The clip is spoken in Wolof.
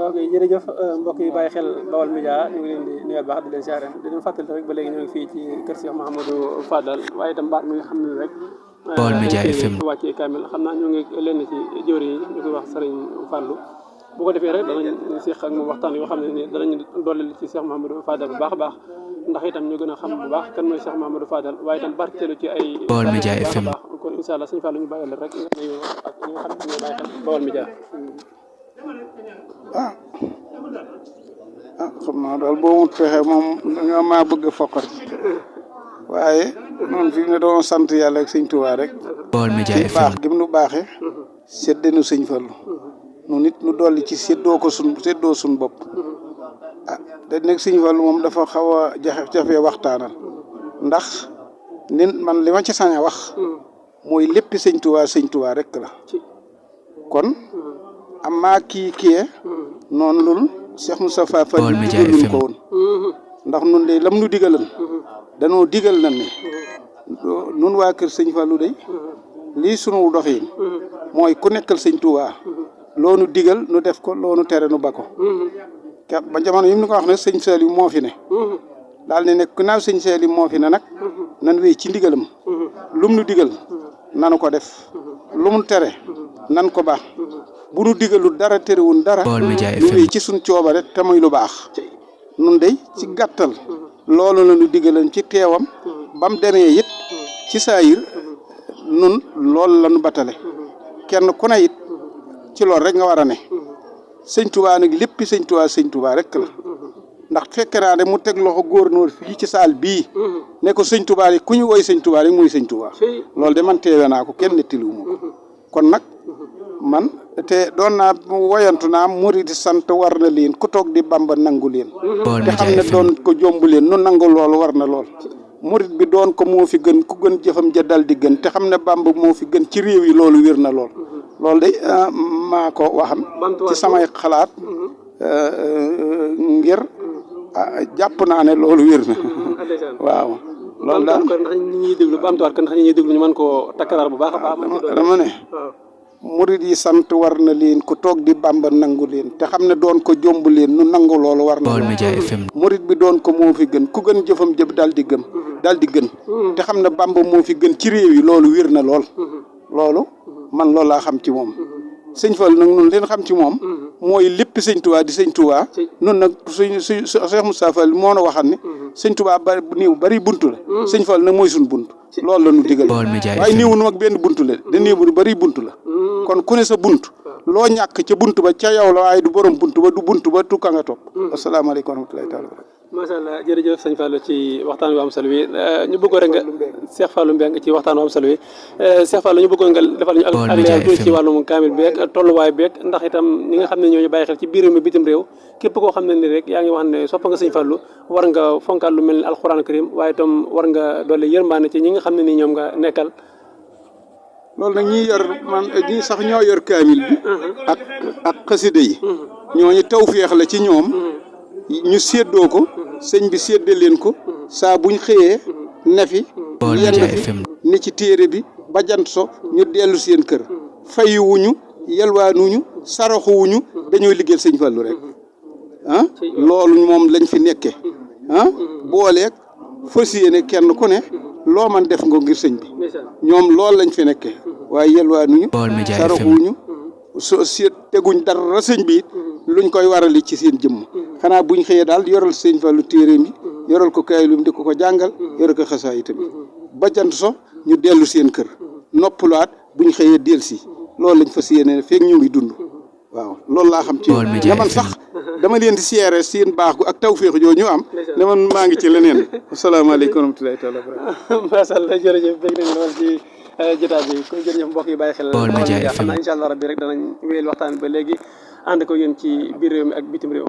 ok jërëjëf mbokk yi bàyyi xel Baol Média ñu ngi leen di nuyuwaat baax di leen siyaare di leen fàttali rek ba léegi ñoo ngi fii ci kër Cheikh Mouhamadou Fadal waaye itam baat mi nga xam ne rek Baol Média FM wàccee kaamil xam naa ñoo ngi lenn ci jëwri yi ñu koy wax Sëriñ Fallou bu ko defee rek danañ seq ak moom waxtaan yoo xam ne ni danañ dooleel ci Cheikh Mouhamadou Fadal bu baax a baax ndax itam ñu gën a xam bu baax kan mooy Cheikh Mouhamadou Fadal waaye itam barkeelu ci ay Baol Média FM kon incha allah Sëriñ Fallou ñu bàyyi la rek nga xam ne yow ak ñi nga xam ne ñoo bàyyi xel Baol Média xam naa daal boo mut fexe moom nga maa bëgg a foqat waaye noonu fi ne doon sant yàlla ak sëñ Tuubaa rek Baol Média FM baax gi mu nu baaxee séddee nu sëñ Fallu nu nit nu dolli ci séddoo suñ bopp da nekk sëñ Fallu moom dafa xaw a jafe waxtaanal ndax nin man li ma ci sañ a wax mooy léppi sëñ Tuubaa rek la kon amaa kii noonu loolu Cheikh Moustapha Fall digaluñ ko woon ndax nun de lam nu digalan danoo digal na ne nun waa kër sëñ Fallou de lii sunu doxin mooy ku nekkal sëñ Touba loonu digal nu def ko loonu tere nu ba ko ba jamono yi mu ko wax ne sëñ Saliou moo fi ne daal ne nekk naaw sëñ Saliou moo fi ne nag nan wéy ci ndigalam lum nu digal nanu ko def lu mu tere nan ko baax bu nu digalul dara terewul dara nu wéy ci suñ coobare te muy lu baax nun dey ci gàttal loolu la nu digalan ci teewam ba mu demee it ci saayir nun loolu la nu batale kenn ku ne it ci loolu rek nga war a ne sëñ Touba nag léppi sëñ Touba rek la ndax fekk naa de mu teg loxo góornóor fii ci saal bii ne ko sëñ Touba rek ku ñu woy sëñ Touba rek muy sëñ Touba loolu de man teewe naa ko kenn nettaliwuma ko kon nag man te doon naa woyantu naa murid sant war na leen ku toog di Bamba nangu leen te xam ne doon ko jombu leen nu nangu loolu war na lool murid bi doon ko moo fi gën ku gën jëfam ja dal di gën te xam ne Bamba moo fi gën ci réew yi loolu wér na lool loolu de maa ko waxam ci samay xalaat ngir jàpp naa ne loolu wér na waaw loolu daal ndax ñi ñuy déglu ba am tuwaat ndax ñi ñuy déglu ñu mën koo takkaraar bu baax a baax dama ne murid yi sant war na leen ku toog di Bamba nangu leen te xam ne doon ko jomb leen nu nangu loolu war na Baol Média FM murid bi doon ko moo fi gën ku gën jëfam jëf daal di gën te xam ne Bamba moo fi gën ci réew yi loolu wér na lool loolu man loolu laa xam ci moom sëñ Fall nag nun leen xam ci moom mooy lépp sëñ Touba di sëñ Touba nun nag suñ Cheikh Moustapha Fall moo na waxal ni sëñ Touba bari buntu la sëñ Fall nag mooy suñ bunt loolu la ñu digal waaye néewu nu ak benn buntu la da néewu bari buntu la kon ku ne sa bunt loo ñàkk ca bunt ba ca yow la waaye du borom bunt ba du bunt ba tukka nga topp asalaamaaleykum wa rahmatulahi taala macha allah jërëjëf sëñ Fallou ci waxtaan wi am solo wi ñu bëggoon rek nga Cheikh Fallou Mbengue ci waxtaan wi am solo wi Cheikh Fallou ñu bëggoon nga defal ñu ak leer tuuti ci wàllum kaamil beeg tolluwaay beeg ndax itam ñi nga xam ne ñooñu bàyyi xel ci biir réew mi bitim réew képp koo xam ne ni rek yaa ngi wax ne soppa nga sëñ Fallou war nga fonkaat lu mel ni alxuraan karim waaye itam war nga dolli yërmaane ci ñi nga xam ne nii ñoom nga nekkal loolu nag ñi yor man ñi sax ñoo yor kaamil bi ak xasida yi ñooñu tawféex la ci ñoom ñu séddoo ko sëñ bi séddee leen ko saa buñ xëyee nefi yenn fi ni ci téere bi ba jant so ñu dellu seen kër fayuwuñu yelwaanuñu saraxuwuñu dañoo liggéeyal sëñ Fallu rek loolu moom lañ fi nekke booleeg fas yéene kenn ku ne loo man def nga ngir sëñ bi ñoom loolu lañ fi nekke waaye yelwaanuñu saraxuwuñu so seet teguñ dara sëñ bi it luñ koy warali ci seen jëmm xanaa buñ xëyee daal yoral sëñ Fallu téere mi yoral ko kaylum di ko jàngal yoral ko xasaay tamit ba jant so ñu dellu seen kër noppalaat buñ xëyee del si loolu lañ fas yéene feek ñu ngi dund waaw loolu laa xam ci nga man sax dama leen di siyaare seen baax gu ak tawféex joo ñu am ne man maa ngi ci leneen asalaamaaleykum wa rahmatulahi taala wa barakatuh macha allah jërëjëf bëgg nañ lool ci jotaay bi kon jërëjëf mbokk yi bàyyi xel Baol Média FM xam naa incha allah rabbi rek danañ wéyal waxtaan ba léegi ànd ko yéen ci biir réew mi ak bitim réew